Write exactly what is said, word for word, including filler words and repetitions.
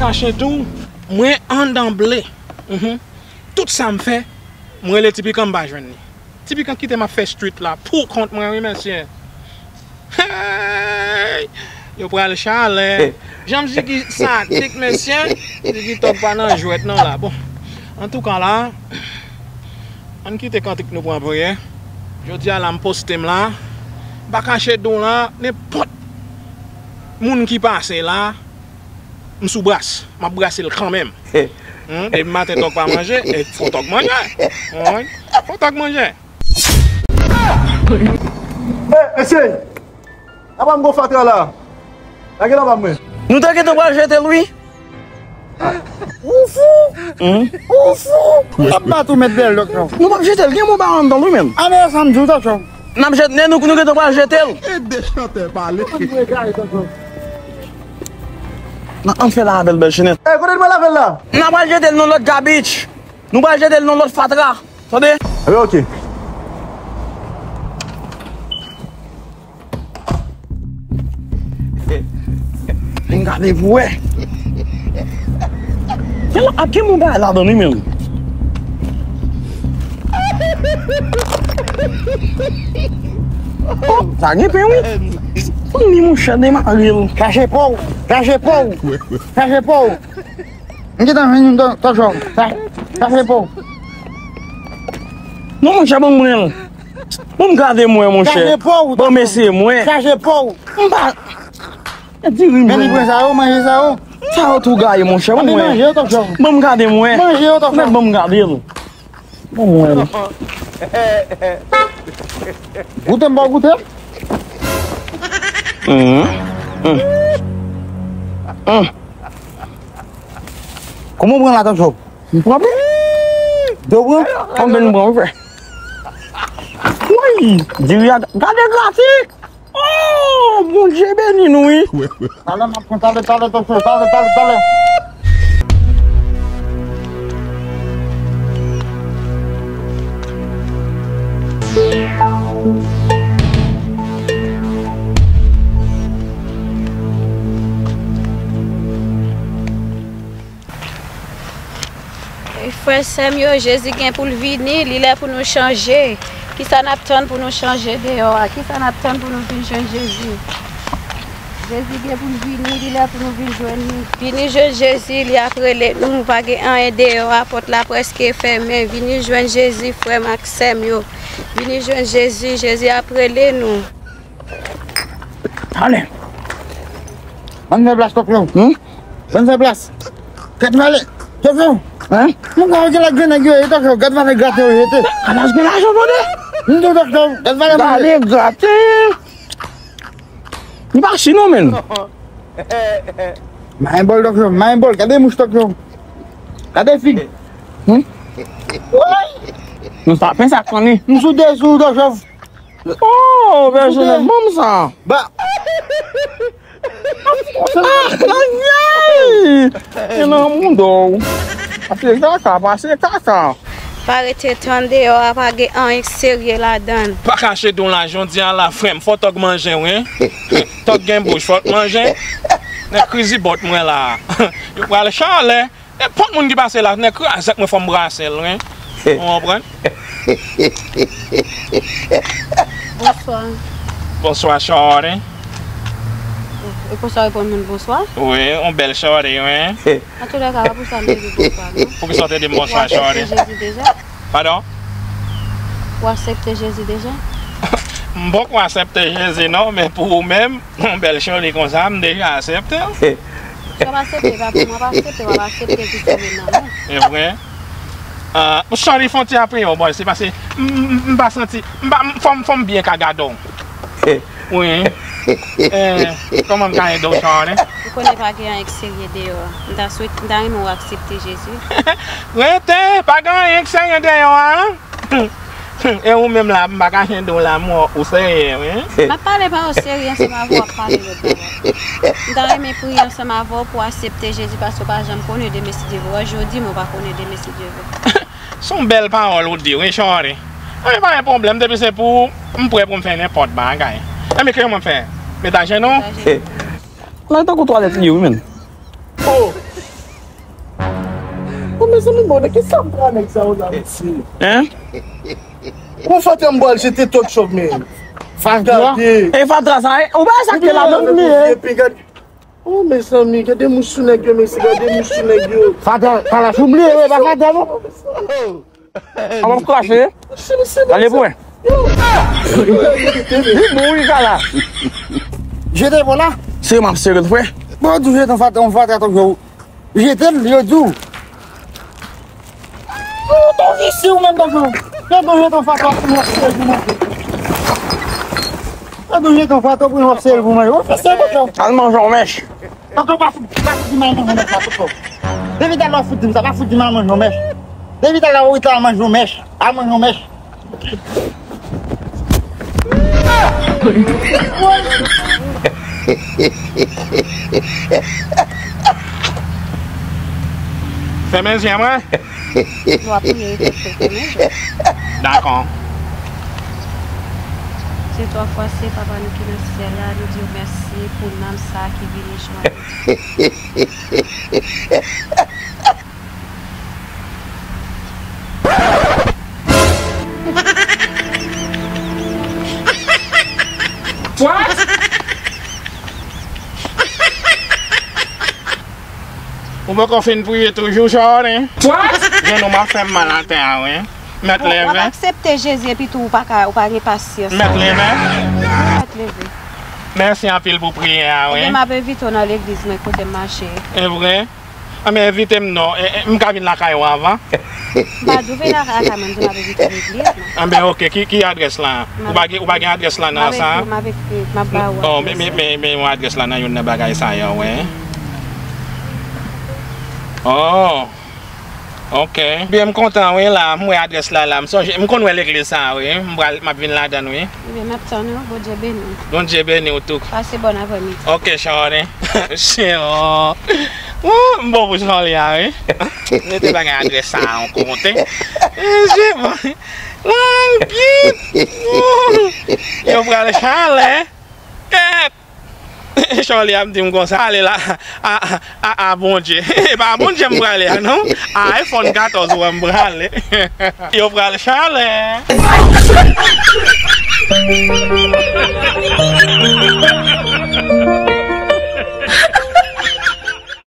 Mache tou, mwen anndan ble. Mhm. Tout sa m fè, mwen rele Ti Pikan, m pa jwenn li. Ti Pikan kite m ap fè street la pou kont mwen, wi, mesye. Hey! Yo pral chalè. Jan m di ki sadik, mesye. M di ki tòg pa nan jwèt non la. Bon, antouka la, ann kite kantik nou pran priyè. Jodi a la, m poste m la. M pa kache di w la, nenpòt moun ki pase la, m sou bras. M ap brase l kanmenm. Hmm, depi maten tòg pa manje, e fò tòg manje. Wi. Fò tòg manje. Hey, mesye! Apa m gon fatra la? Lage la ba mwen. Nou te gentan pral jete l, wi. Ou fou? Hmm? Ou fou? N ap bat ou, mèt bèl dòk, non. Nou p ap jete l, gen bon bagay anndan l, wi, menm. A, men sa m di w, Tòchò. N ap jete, nou, nou gentan pral jete l. Ede chantè pale. Nan, ann fè la avè l, bèl chenèt. E, kote n pral avè l la? N ap pral jete l nan lòt gabich. Nou pral jete l nan lòt fatra. Tande? Ebyen, oke. Vin gade pou wè. Gen la, ap gen moun bagay ladan li menm. Oh, sa gen pen, wi. Konn li, monchè, demare l. Chache pa w, chache pa w, chache pa w. M gentan jwenn yon tò-, tòchò. Sa, sa se pa w. Non, monchè, ban mwen l. Ban m gade mwen, monchè. Sa se pa w, tòchò. Ban m eseye mwen. Sa se pa w. M pa. Diri m. Men li pran sa yo, manje sa yo. Sa yo tou gaye, monchè, ban mwen. Manje yo, tòchò. Ban m gade mwen. Manje yo, tòchò. Mèt ban m gade l. Ban mwen l. Goute m ba w goute. Hum. Hum. Hum. Kòman w pran la, Tòchò? M pran pen. De w pran? Konbyen m pran, frè? Woy! Diri a, gade grati! Oh! Bondye beni nou, wi! Talè m ap pran, talè, talè, Tòchò, talè, talè, talè. Frè, sè m yo, Jezi gen pou l vini, li lè pou nou chanje. Kisa n ap tann pou nou chanje deyò a? Kisa n ap tann pou nou vin jwenn Jezi? Jezi gen pou l vini, li lè pou nou vin jwenn li. Vini jwenn Jezi, li ap rele nou. Pa gen anyen deyò a, pòt la prèske fèmen. Vini jwenn Jezi, frè m ak sè m yo. Vini jwenn Jezi, Jezi ap rele nou. Ale. Ann fè plas, Tòchò. Hmm? Ann fè plas. Gad valè. Tòchò. Hein? Moun sa yo gen lè grenn nèg yo ye, Tòchò. Gad valè grate yo jete. Alas gen lajan, tande. M di w, Tòchò, gad valè manje. Gade grate. Li pa si non, menn. Mayen bòl, Tòchò, mayen bòl. Gade mouch, Tòchò. Gade fig. Hmm? Woy! Nou sa pen sa k tann li. M sou de sou, Tòchò. Oh, bèl jenèm, ban m sa. Ba. Ayayay! E nan mouda w. Pase kaka, pase kaka. Pa rete tann deyò a, pa gen anyen k serye ladan l. Pa kache don la, jodi a la, frè m, fò tòg manje, wi. Tòg gen bouch, fò t manje. Nèg krizibòt mwen la. Yo pral chalè. Nenpòt moun ki pase la, nèg kraze ak mwen, fò m brase l, wi. Ou konprann? Bonswa. Bonswa, chòri. E konsa w reponn moun bonswa? Wi, yon bèl chòri, wi. Antoulèka, pa pou sa m te di w bonswa, non. Poukisa w te di m bonswa, chòri? Ou aksepte Jezi deja? Padon? Ou aksepte Jezi deja? M poko aksepte Jezi, non, men pou ou menm, yon bèl chòri konsa, m deja aksepte w. Si w ap aksepte, pa pou mwen, w ap aksepte, w ap aksepte ki sove nanm ou. E vre? Ah, chòri, fè yon ti apiye w, bòy, se paske m, m, m pa santi, m pa, m, fò m, fò m byen ka gade w. Wi. Eh, kòman m ka ede w, chòri? Ou konnen pa gen anyen k serye deyò a. M ta swete, m ta renmen w aksepte Jezi. Rete, pa gen anyen k serye deyò a. E ou menm la, m pa ka jwenn ou la, m wè ou serye, wi. M ap pale pa ou serye ansanm avè w, w ap pale lòt bagay. M ta renmen priye ansanm avè w pou w aksepte Jezi, paske w pa janm konnen demen si Dye vle. Jodi, men w pa konnen demen si Dye vle. Se yon bèl pawòl ou di, wi, chòri. Anben, pa gen pwoblèm, depi se pou ou, m prè pou m fè nenpòt bagay. Enben, kòman m fè? Met ajenou? Met ajenou. Nan tankou twalèt li ye, wi, menn. Oh! Mezanmi, bon, nan ki sa m pran nèg sa yo la? Hein? Ou fè m bwal jete talk show, men. Fatra. Gade. E fatra sa, e, ou pa sa ke la donn li, e. Epi gade. Oh, mezanmi, gade mouch sou nèg yo, mesye, gade mouch sou nèg yo. Fatra, fatra, sou bliye, wi, pa fatra, non. An m ap krache. Ale pou mwen. Li bon wi kala. Jete pou la. Sere m ap sere l, frè. Bon, di w jete yon fatra, yon fatra talk show. Jete l, yo di w. Ou tou visye ou menm, talk show. Yo di w jete yon fatra pou yon sere pou mwen. Yo di w jete yon fatra pou yon sere pou mwen. Ou visye, talk show. Al manje yon mèch. Tonton, pa fout, pa fout di m al manje yon mèch la, tonton. Depi talè w fout di m sa, pa fout di m al manje yon mèch. Depi talè w ret la al manje yon mèch. Al manje yon mèch. Fèmen zye mwen. Nou ap priye pou fèmen zye. Dakò. Se twa fwa se Papa nou ki nan syèl la, nou di w mèsi pou nanm sa ki vini jwenn nou. What? Ou poko fin priye toujou, Charny? What? Jenou m ap fè m mal atè a, wi. Mèt leve. W ap aksepte Jezi epi tou ou pa ka, ou pa gen pasyans. Mèt leve. Mèt leve. Mèsi anpil pou priyè a, wi. Ebyen, m ap envite w nan legliz mwen kote m mache. E vre? Anben, envite m non. E, e, m ka vin lakay ou anvan? M pa di w vin lakay mwen, m di w m ap envite w legliz mwen. Anben, oke. Ki, ki adrès la? Ou pa gen, ou pa gen adrès la nan sa? M ap ekri, m ap ba ou adrès la. Oh, men, men, men, men yon adrès la nan youn nan bagay sa yo, wi. Oh. Ok. Byen, m kontan, wi, la. M wè adrès la, la. M sonje, m konn wè legliz sa, wi. M pral, m ap vin ladan l, wi. Ebyen, m ap tann ou. Bondye beni w. Bondye beni w tou. Pase bòn aprèmidi. Ok, Charny. Chen, oh. Wou, m bon pou Charny a, wi. Mete bagay adrès sa a yon kote. Mesye, bon. Lan git. Wou. Yo pral chalè. Kèt. Charny ap di m konsa, ale la, a, a, a, a Bondye. E pa a Bondye m prale a, non. A iPhone katòz ou wè m prale. Yo pral chalè.